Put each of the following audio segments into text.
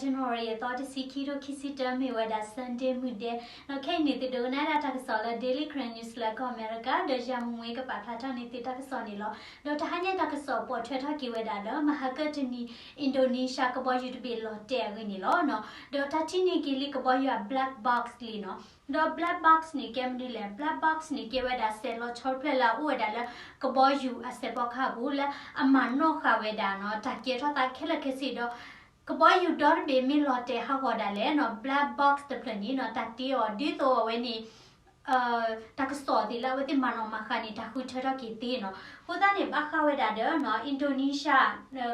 January အသီတဆံခံ ခံဆံတၢ မ့ၢ်ဝဲဒၣ် Sunday မုၢ်ဒဲး, ဒီးခဲအံၤန့ၣ် သုဒိကနၣ်ဒၣ်တၢ်ကစီၣ်လၢ Daily Karen News လၢကီၢ်အမဲရကၤ, ဒီးယၤမူမွ့ကပာ်ဖျါထီၣ်န့ၢ်သုတၢ်ကစီၣ်န့ၣ်လီၤ. ဒီးတဟါညါတၢ်ကစီၣ်ပိာ်ထွဲထီၣ်က့ၤဝဲဒၣ်လၢ မဟါကတနံၤ Indonesia ကဘီယူၤတဘ့ၣ်လီၤတဲာ်အဂ့ၢ်န့ၣ်လီၤ. ဒီးတၢ်ထံၣ်န့ၢ်က့ၤလံကဘီယူၤအ black box လံနီၤ. ဒီး black box န့ၣ် ကဲမနုၤလဲၣ်, black box န့ၣ် ကဲဝဲဒၣ်စဲးလီၤဆီတဖျၢၣ်လၢအအိၣ်ဝဲဒၣ်လၢ ကဘီယူၤအစဲးဖီကဟၣ်ပူၤ လၢအမၤနီၣ်ဃာ်ဝဲဒၣ်နီၤ တၢ်ကဲထီၣ်သးခဲလၢာ်ခဲဆ့ဒီး ကဘီယူၤဒီတဘ့ၣ်မ့ၢ်လီၤတဲာ်ဟးဂီၤဒၣ်လဲာ်နီၤ black box တဖျၢၣ်န့ၣ်နီၤ တၢ်တ့အီၤဒ်သိးအဝဲန့ၣ် တၢ်ကစီၣ်သ့ၣ်လၢအဝဲသ့ၣ်မၤနီၣ်မၤဃာ်န့ၣ် တၢ်ဃုထၢထီၣ်က့ၤသ့နီၤ. အဃိသတးန့ၣ် ဘၣ်ဃးဝဲဒၣ်ဒီးနီၤ Indonesia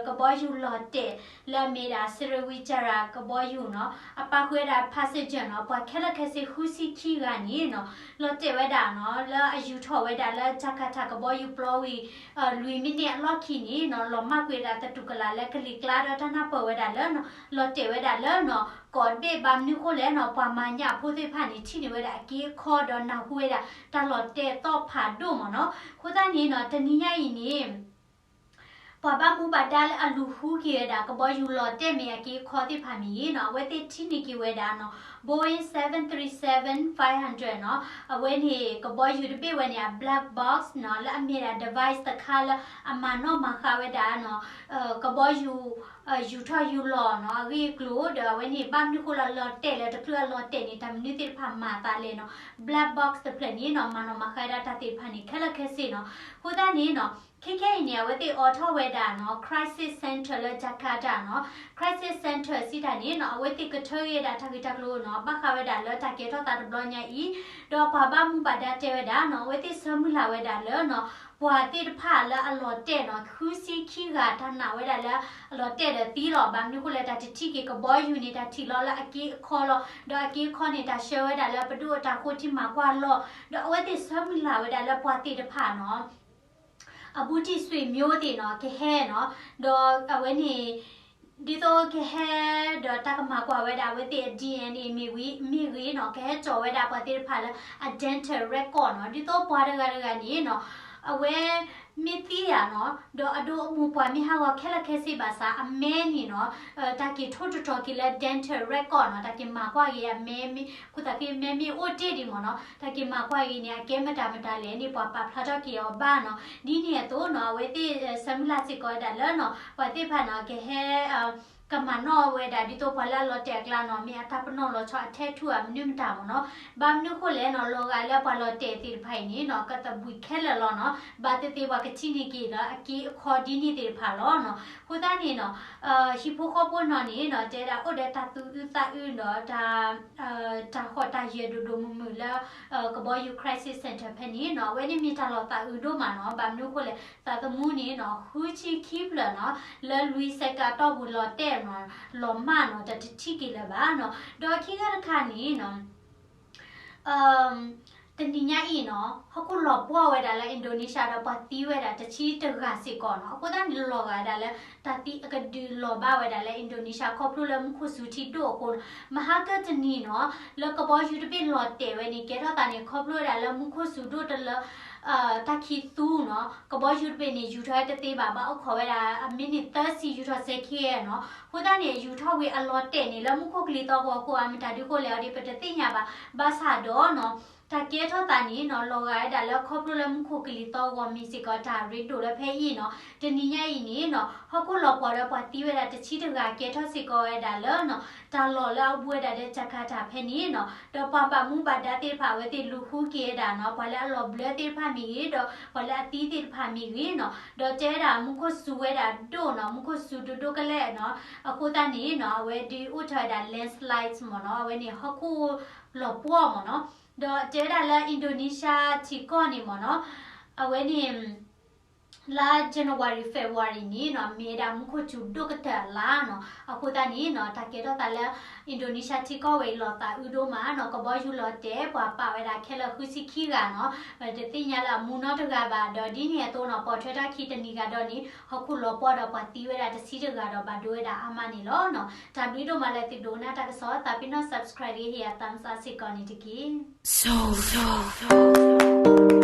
ကဘီယူၤလီၤတဲာ် လၢအမ့ၢ်ဒၣ် Sriwijaya ကဘီယူၤနီၤ အပာ်ဃုာ်ဝဲဒၣ် passenger နီၤ ပှၤခဲလၢာ်ခဲဆ့ဃုဆံခံဂၤန့ၣ်နီၤ လီၤတဲာ်ဝဲဒၣ်နီၤ လၢအယူၤထီၣ်ဝဲဒၣ်လၢ Jakarta ကဘီယူၤပျီဝံၤ လွံၢ်မံးနံးအလီၢ်ခံန့ၣ်နီၤ လီၤမၢ်ကွံာ်ဝဲဒၣ်သတူၢ်ကလာ်လၢကလံၤကျါဒီးတၢ်နၢ်ပၢၢ်ဝဲဒၣ်လၢနီၤ လီၤတဲာ်ဝဲဒၣ်လၢနီၤ ကီၢ်တဘ့ၣ် ဘၣ်မနုၤဃိလဲၣ်နီၤ ပှၤမၤညၣ်အဖိသ့ၣ်တဖၣ်န့ၣ် ထံၣ်န့ၢ်ဝဲဒၣ်အက့အခီဒီးနၢ်ဟူဝဲဒၣ် တၢ်လီၤတဲာ်သီၣ်ဖးဒိၣ်မ့ၢ်နီၤ. အဃိသတးန့ၣ်နီၤ တနံၤညါအံၤန့ၣ် ပှၤဘၣ်မူဘၣ်ဒါလၢအလူၤဃုက့ၤဝဲဒၣ် ကဘီယူၤလီၤတဲာ်မ့ၢ်အက့အခီသ့ၣ်တဖၣ်မ့ၢ်ဂ့ၤနီၤ အဝဲသ့ၣ်ထံၣ်န့ၢ်က့ၤဝဲဒၣ်နီၤ Boeing seven three seven five hundred နီၤ အဝဲန့ၣ် ကဘီယူၤတဘ့ၣ်ဝဲန့ၣ် အ black box နီၤ လၢအမ့ၢ်ဒၣ် device တခါလၢအမၤနီၣ်မၤဃာ်ဝဲဒၣ်နီၤ ကဘီယူၤ ယူၤထီၣ်ယူၤလီၤနီၤ အဂ့ၢ်အကျိၤ ဒီးအဝဲန့ၣ် ဘၣ်မနုၤဃိလၢအလီၤတဲာ်လဲၣ် တချုးအလီၤတဲာ်န့ၣ် တၢ်မနုၤသ့ၣ်တဖၣ်မၤသးလဲၣ်နီၤ black box တဖျၢၣ်န့ၣ်နီၤ မၤနီၣ်မၤဃာ်ဝဲဒၣ်တၢ်သ့ၣ်တဖၣ်န့ၣ် ခဲလၢာ်ခဲဆ့နီၤ. အဃိသတးန့ၣ်နီၤ ခဲခဲအံၤန့ၣ် အဝဲသ့ၣ်အိးထီၣ်ဝဲဒၣ်နီၤ crisis center လၢ Jakarta နီၤ crisis center စံးတၢ်န့ၣ်နီၤ အဝဲသ့ၣ်ကထၢက့ၤဝဲဒၣ်တၢ်ဂ့ၢ်တၢ်ကျိၤနီၤ ဘၣ်ဃးဝဲဒၣ်လၢတၢ်ကဲထီၣ်သးတဘျီညါအံၤ ဒီးပှၤဘၣ်မူဘၣ်ဒါတဲဝဲဒၣ်နီၤ အဝဲသ့ၣ်ဆၢမုၢ်လၢ်ဝဲဒၣ်လၢနီၤ ပှၤသ့ၣ်တဖၣ်လၢအလီၤတဲာ်နီၤ ဃုဆံခံဂၤ တၢ်နာ်ဝဲဒၣ်လၢအလီၤတဲာ်ဒီးသံလီၤ ဘၣ်မနုၤဃိလဲၣ် တၢ်တထံၣ်က့ၤကဘီယူၤန့ၣ် တၢ်ထံၣ်လီၤလၢအက့အခီလီၤ ဒီးအက့အခီန့ၣ် တၢ်ဆှၢဝဲဒၣ်လၢပဒိၣ်အတၢ်ဃိထံမၤကွၢ်လီၢ် ဒီးအဝဲသ့ၣ်ဆၢမုၢ်လၢ်ဝဲဒၣ်လၢပှၤသ့ၣ်တဖၣ်နီၤ အဘူးတံၢ်ဆွေမျိုးသ့ၣ်နီၤ ကဟဲနီၤ ဒီးအဝဲန့ၣ် ဒ်သိးကဟဲ ဒီးတၢ်ကမၤကွၢ်ဝဲဒၣ်အဝဲသ့ၣ်အ DNA မ့ၢ်ဝံၤ မ့ၢ်ဂ့ၤနီၤ ကဟဲကၠီၣ်ဝဲဒၣ်ပှၤသ့ၣ်တဖၣ်လၢအ dental record နီၤ ဒ်သိးပှၤတဂၤတဂၤန့ၣ်နီၤ အဝဲ မ့ၢ်သံယၤနီၤ ဒီးအဒိအမိၢ်ပှၢ်မ့ၢ်ဟးဂီၤခဲလၢာ်ခဲဆ့ဘၣ်ဆၣ် အမဲန့ၣ်နီၤ တၢ်က့ၤထိၣ်တတီၤက့ၤလၢ dental record နီၤ တၢ်က့ၤမၤကွၢ်က့ၤအမဲမ့ၢ် ခိၣ်သးဃ့မဲမ့ၢ်အိၣ်တ့ၢ်ဒံးမ့ၢ်နီၤ တၢ်က့ၤမၤကွၢ်က့ၤန့ၣ် အကဲမတၤမတၤလဲၣ်န့ၣ် ပှၤပာ်ဖျါထီၣ်က့ၤအီၤဘၣ်နီၤ ဒ်န့ၣ်အသိးနီၤ အဝဲသ့ၣ်ဆၢမုၢ်လၢ်စ့ၢ်ကီးဝဲဒၣ်လၢနီၤ ပှၤသ့ၣ်တဖၣ်နီၤ ကဟဲ ကမၤနီၣ်ဝဲဒၣ်ဒ်သိးပှၤလၢအလီၤတဲာ်အကျါနီၤ မ့ၢ်အတၢ်ပနီၣ်လီၤဆီအထဲထူၣ်ဧါ မနုၤမတၤမ့ၢ်နီၤ ဘၣ်မနုၤဃိလဲၣ်နီၤ လီၤဂာ်လၢပှၤလီၤတဲာ်သ့ၣ်တဖၣ်အံၤန့ၣ်နီၤ ကသဘှံးခဲလၢာ်လီၤနီၤ ဘၣ်သ့ၣ်သ့ၣ်ပှၤကထံၣ်န့ၢ်က့ၤလၢအက့အခီဒ်န့ၣ်သ့ၣ်တဖၣ်လီၤနီၤ အဃိသတးန့ၣ်နီၤ ဟံၣ်ဖိဃီဖိနီၤန့ၣ်နီၤ တဲဒၣ်အိၣ်ဒီးတၢ်သူၣ်အုးသးအုးဒီး တၢ်ဃီၣ်တၢ်ယၢၤဒိၣ်ဒိၣ်မုၢ်မုၢ်လၢ ကဘီယူၤ crisis center ဖဲန့ၣ်နီၤ အဝဲန့ၣ်မ့ၢ်တၢ်လီၤသးအုးဒိၣ်မးနီၤ ဘၣ်မနုၤဃိလဲၣ် သးသမူန့ၣ်နီၤ ဃုဆံခံဖျၢၣ်နီၤ လၢလွံၢ်စဲးကးတီၢ်ပူၤလီၤတဲာ်နီၤ လီၤမၢ်နီၤ တၢ်တထံၣ်က့ၤလၢၤဘၣ်နီၤ ဒီးခံခါတခါန့ၣ်နီၤ တနံၤညါအံၤနီၤ ဟီၣ်ခိၣ်လီၤပှီၢ်ဝဲဒၣ်လၢ Indonesia ဒီးပှၤသံဝဲဒၣ်တဆံတဂၤစ့ၢ်ကီးနီၤ အဃိသတးန့ၣ်လီၤဂာ်ဝဲဒၣ်လၢ တၢ်သံအကဒုးလီၤဘၣ်ဝဲဒၣ်လၢ Indonesia ခီဖျိလၢမူခိၣ်စူၤထံဒိၣ်အဃိနီၤ မဟါကတနံၤနီၤ လၢကဘီယူၤတဘ့ၣ်လီၤတဲာ်ဝဲန့ၣ် ကဲထီၣ်သးန့ၣ် ခီဖျိဝဲဒၣ်လၢမူခိၣ်စူၤဒိၣ်တလၢ တၢ်ခံးသူနီၤ ကဘီယူၤတဘ့ၣ်န့ၣ် ယူၤထီၣ်ဝဲတသ့ဘၣ် ဘၣ်အိၣ်ခိးဝဲဒၣ် အမံးနံးသၢဆံ ယူၤထီၣ်စဲခံဂၤနီၤ အဃိသတးန့ၣ် ယူၤထီၣ်ဝံၤအလီၤတဲာ်န့ၣ် လၢမူခိၣ်ကလံၤသီဂီၤအဃိဧါ မတၤဒုးဃိလဲၣ်အီၤဒီး ပတသ့ၣ်ညါဘၣ် ဘၣ်ဆၣ်ဒီးနီၤ တၢ်ကဲထီၣ်သးန့ၣ်နီၤ လီၤဂာ်ဝဲဒၣ်လၢခီဖျိလၢမူခိၣ်ကလံၤသီဂီၤမ့ၢ်စ့ၢ်ကီး တၢ်ရ့ဒိၣ်လၢဖဲအံၤနီၤ တနံၤညါအံၤန့ၣ်နီၤ ဟီၣ်ခိၣ်လီၤပှီၢ်ဒီးပှၤသံဝဲဒၣ်တဆံတဂၤ ကဲထီၣ်စ့ၢ်ကီးဝဲဒၣ်လၢနီၤ တၢ်လီၢ်လၢအဘူးဝဲဒၣ်ဒီး Jakarta ဖဲန့ၣ်နီၤ ဒီးပှၤဘၣ်မူဘၣ်ဒါသ့ၣ်တဖၣ် အဝဲသ့ၣ်လူၤဃုက့ၤဝဲဒၣ်နီၤ ပှၤလၢအလီၤဘျၢသ့ၣ်တဖၣ်မ့ၢ်ဂ့ၤ ဒီးပှၤလၢအသံသ့ၣ်တဖၣ်မ့ၢ်ဂ့ၤနီၤ ဒီးတဲဝဲဒၣ်မူခိၣ်စူၤဝဲဒၣ်ဒိၣ်နီၤ မူခိၣ်စူၤဒိၣ်ဒိၣ်ကလဲာ်နီၤ အဃိသတးန့ၣ်နီၤ အဝဲဒုးအိၣ်ထီၣ်ဝဲဒၣ် landslides မ့ၢ်နီၤ အဝဲန့ၣ်ဟီၣ်ခိၣ်လီၤပှီၢ်မ့ၢ်နီၤ ဒီးတဲဝဲဒၣ်လၢ Indonesia ထံကီၢ်န့ၣ်မ့ၢ်နီၤ အဝဲန့ၣ် လါ January February န့ၣ်နီၤ မ့ၢ်ဝဲဒၣ်မူခိၣ်စူၤဒိၣ်ကတၢၢ်အလါနီၤ အဃိသတးန့ၣ်နီၤ တၢ်ကဲထီၣ်သးလၢ Indonesia ထံကီၢ်ဝဲအံၤလီၤသးအုးဒိၣ်မးနီၤ ကဘီယူၤလီၤတဲာ် ပှၤပာ်ဝဲဒၣ်ခဲလၢာ်ဃုဆံခံဂၤနီၤ တသ့ၣ်ညါလၢအမူနီတဂၤဘၣ် ဒီးဒ်န့ၣ်အသိးနီၤ ပိာ်ထွဲတၢ်ခံတနံၤဂၤဒီးန့ၣ် ဟီၣ်ခိၣ်လီၤပှီၢ်ဒီးပှၤသံဝဲဒၣ်တဆံတဂၤဒီးဘၣ်ဒိဝဲဒၣ်အါမးန့ၣ်လီၤနီၤ တၢ်ဘျုးဒိၣ်မးလၢသုဒိကနၣ်တၢ်ကစီၣ် သးပ့ၤနီၣ် subscribe ဟ့ၣ်ယၤ thumbs up စ့ၢ်ကီးန့ၣ်တက့ၢ်.